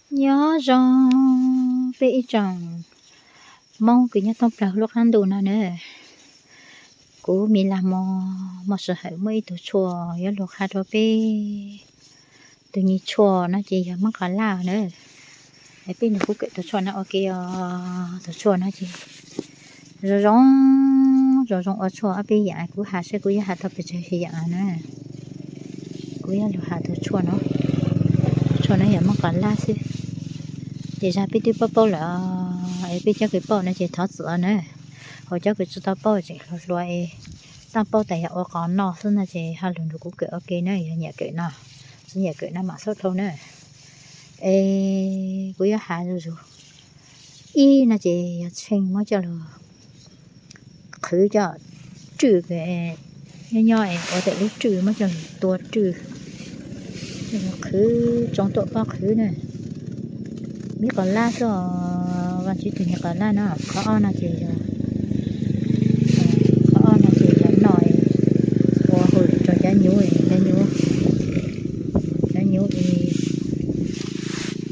Nyob zoo peb ib tsoom Hmoob kws nyob thoob plaws lub qab ntuj no na. Kuv Mis Las Mos, Mos Sij Hawm muaj ib tug tshuaj yuav lug qha rau peb. Tus nyuag tshuaj no ces yog mab qos laj na. Peb nrug kuv kawm tus tshuaj no ua ke os. Tus tshuaj no ces zoo zoo, zoo zoo ua tshuaj ob peb yaam, kuv has saib kuv yuav has tau pes tsawg yaam na. Kuv yuav lug has tus tshuaj no. Tus tshuaj no yog mab qos laj xwb. Ces zag peb twb paub paub lawm, es peb cov kws paub no ces thov txim na. Hos cov kws tsis tau paub tseem hluas hluas es tau paub tas yog ua qos noj xwb no ces ho lug nrug kuv kawm ua ke na, yog nyiam kawm no, tsis nyiam kawm no mam xub dhau na. Es kuv yuav has zuj zus. Ib no ces yog tsheej muab coj lug qhwv coj, rwj, nyob nyob es ua tawm lub rwj muab coj lug tua rwj, coj lug qhwv tsoo tuaj pob qhwv na. Mab qos laj xwb os, Vaajtswv tug mab qos laj no. Qhov ob no ces yog, qhov ob no ces yog noj, ua hauj lwm rau cov nyuv, cov nyuv, cov nyuv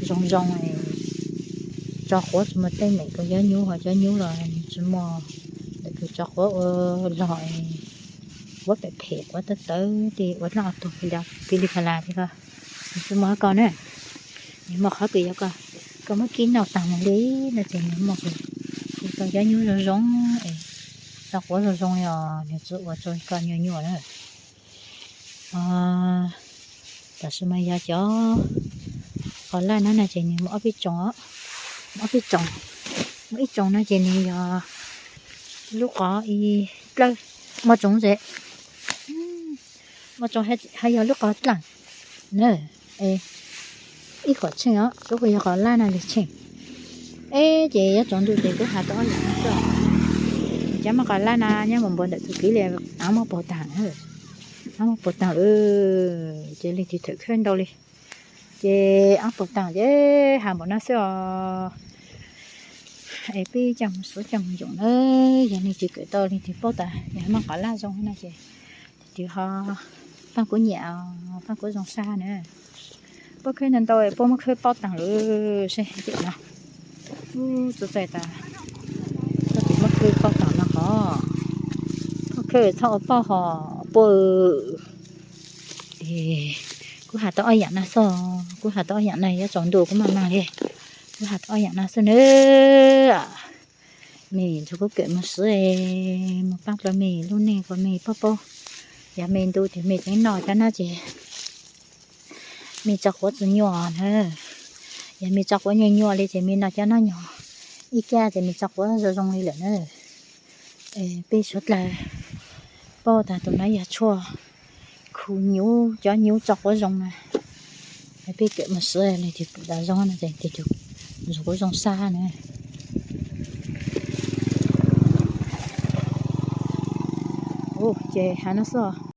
zoo zoo, tso quav tsis muaj teeb meem rau cov nyuv, ho cov nyuv los nws tsis muaj ntawm kws tso quav ua log, quav phem phem, quav tawv tawv, tej ua dlaab ua tuag, pig li pha las li ko, nws tsis muaj ko na. Nws muaj qhov kws yog ko, koj muab kib noj taag mus li no ces nws muaj kws rau cov nyuv zoo zoo, es tso quav zoo zoo li os, nws tsis ua rau koj nyuaj nyuaj na. Tam sim no yog cov qos laj no na ces nws muaj ob peb tsoom, muaj ob peb tsoom, muaj ib tsoom no ces nws yog lub qos ib dlawb, muaj tsoom ces, muaj tsoom ho yog lub qos dlaag na. Ib qhov tsheej os, tsuas yog qos laj no li tsheej. Eb, ces yuav tsaus ntuj ces kuv has tau ob yaam no xwb. Cov mab qos laj no nyob mus npuav ntawm tug kev li, av muab puag taag, av muab puag taag lawm, ces leej twg thawm khawb ntau li. Ces av puag taag ces has npaum no xwb os. Es peb coj mus xwb coj mus yoom na, yog leej twg kawm tau leej twg paub tas yog mab qos laj zoo no ces leej twg ho paab kuv nyiam, paab kuv zoo sab na. Puab khawb ntau ntau, puab muab khawb paub taag lawm seb no. Txaus txaus tas, puab muab khawb paub taag no hov. Puab khawb txhob ua paub hov puab. Kuv has tau ob yaam no xwb, kuv has tau ob yaam no, yuav tsaus ntuj kuv maj mag li. Kuv has tau ob yaam no xwb nawb. Mej nrug kuv kawm mus xwb, mus paab rau mej lub neej kuas mej paub paub. Yog mej ntu twg mej tseem noj cov no ces mej tso quav tsis nyuaj na. Yog mej tso quav nyuaj nyuaj li ces mej noj cov no nyuag ib kab ces mej tso quav zoo zoo li lawm na. Peb suav dlawg paub tas tus no yog tshuaj khu nyuv, cov nyuv tso quav zoo na. Peb kawm mus xwb, leej twg pum tas zoo no ces leej twg nrug kuv zoo sab na. Ces has no xwb,